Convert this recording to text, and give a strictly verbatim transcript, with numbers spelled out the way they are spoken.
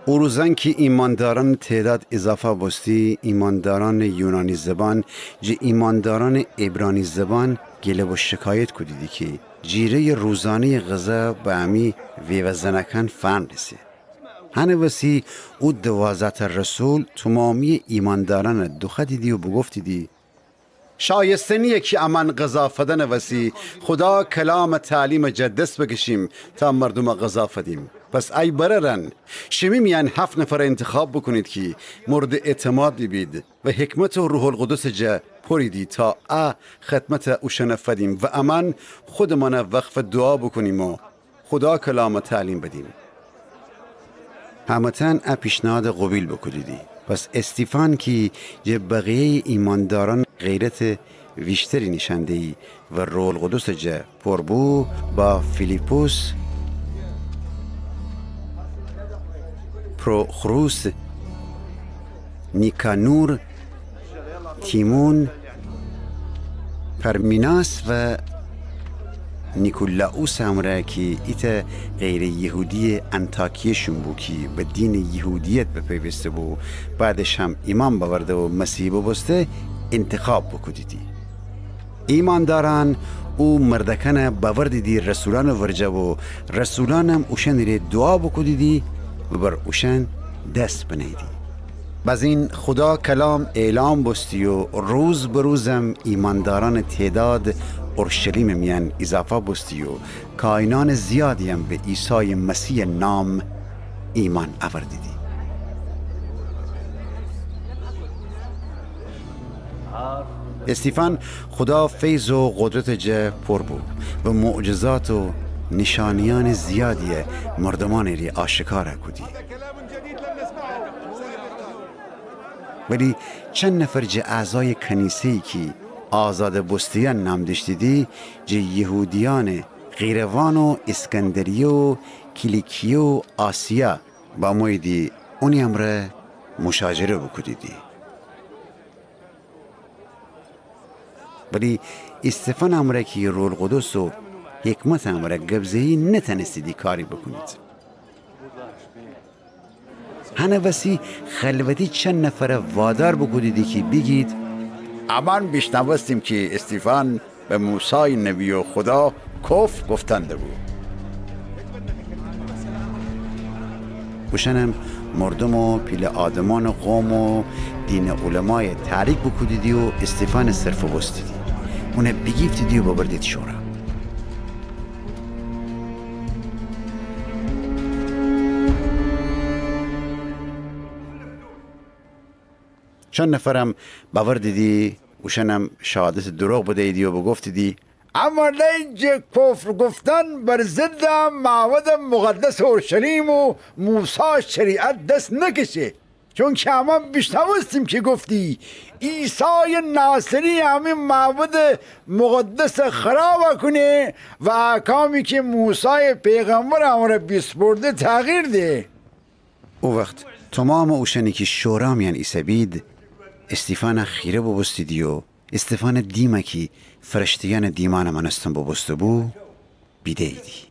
او روزأن کی ایماندارأنٚ تعداد ایضافه بوستی، ایماندارأنٚ یونانی زبان جٚه ایماندارأنٚ عبرانی زبان گله و شکایت کودیدی کی جیره‌یٚ روزانه‌یٚ غذا به امی ویوه زنأکأن فنریسه. هنٚ وسی او دوازده‌تأ رسول تومامی‌یٚ ایماندارأنَ دوخوأدیدی و بوگفتیدی: شایسته نییه کی امأن غذا فدنٚ وسی خودا کلامٚ تعلیمٚ جا دس بکشیم تا مردومَ غذا فدیم. پس ای برأرأن، شیمی میأن هفت نفرَ اینتخاب بوکونید کی موردٚ اعتماد بیبید و حکمت و روح‌القدسٚ جا پوریدی تا ا خدمتَ اوشأنَ فدیم و امأن خودمأنَ وقفٚ دوعا بوکونیم و خودا کلامَ تعلیم بدیم. همه‌تأن ا پیشنهادَ قوبیل بوکودیدی. پس استیفان کی جٚه بقیه‌یٚ ایماندارأن غیرتٚ ویشتری نیشأن دیی و روح‌القدسٚ جا پور بو، با فیلیپس، پروخوروس، نیکانور، تیمون، پرمیناس و نیکولاوسٚ امرأ کی ایتأ غیرٚ یهودی‌یٚ انطاکیه‌شون بو کی به دینٚ یهودیت بپیوسته بو، بعدش هم ایمأن بأورده و مسیحی بوبوسته، اینتخاب بوکودیدی. ایماندارأن او مردأکأنَ بأوردیدی رسولأنٚ ورجه و رسولأنم اوشأنی‌ره دوعا بوکودیدی و بر اوشأن دس بنهییدی. بزین خودا کلام اعلام بوستی و روز به روزم ایماندارأنٚ تعداد اورشلیمٚ میأن ایضافه بوستی و کاهنأنٚ زیادی‌یم به عیسایٚ مسیحٚ نام ایمأن اوردیدی. استیفان خودا فیض و قدرتٚ جا پور بو و معجزات و نیشأنه‌یأنٚ زیادی‌یَ مردومأنٚ ره آشکارَ کودی. ولی چند نفر جٚه اعضایٚ کنیسه‌یی کی آزادَ بوسته‌یأن نام دیشتیدی، جٚه یهودیأنٚ قیروان و اسکندریه و کیلیکیه و آسیا بموییدی، اونی امرأ مشاجره بوکودیدی. ولی استیفانٚ امرأ کی روح‌القدس و حکمتٚ امرأ گب زه‌یی، نتأنستیدی کاری بوکونید. هنٚ وسی خلوتی چند نفرَ وادار بوکودیدی کی بیگید: امأن بیشنوستیم کی استیفان به موسایٚ نبی و خودا کفر گفتن دبو. اوشأنم مردوم و پیله آدمأنٚ قوم و دینٚ علمایَ تحریک بوکودیدی و استیفانٚ سر فوبوستیدی. اونَ بیگیفتیدی و ببردیدی شورا. چند نفرم بأوردیدی، اوشأنم شهادتٚ دروغ بدییدی و بوگفتیدی: ا مردأی جٚه کفر گفتن بر ضدٚ معبدٚ مقدسٚ اورشلیم و موسایٚ شریعت دس نکشه. چونکی امأن بیشنوستیم کی گفتی: عیسایٚ ناصری امی معبدٚ مقدسَ خرابَ کونه و احکامی کی موسایٚ پیغمبرٚ امرأ بیسپرده تغییر ده. او وخت تومامٚ اوشأنی کی شورا میأن ایسه‌بید، استیفانَ خیره بوبوستیدی و استیفانٚ دیمَ کی فرشته‌یأنٚ دیمأنَ مأنستن بوبوسته‌بو، بیده‌ییدی.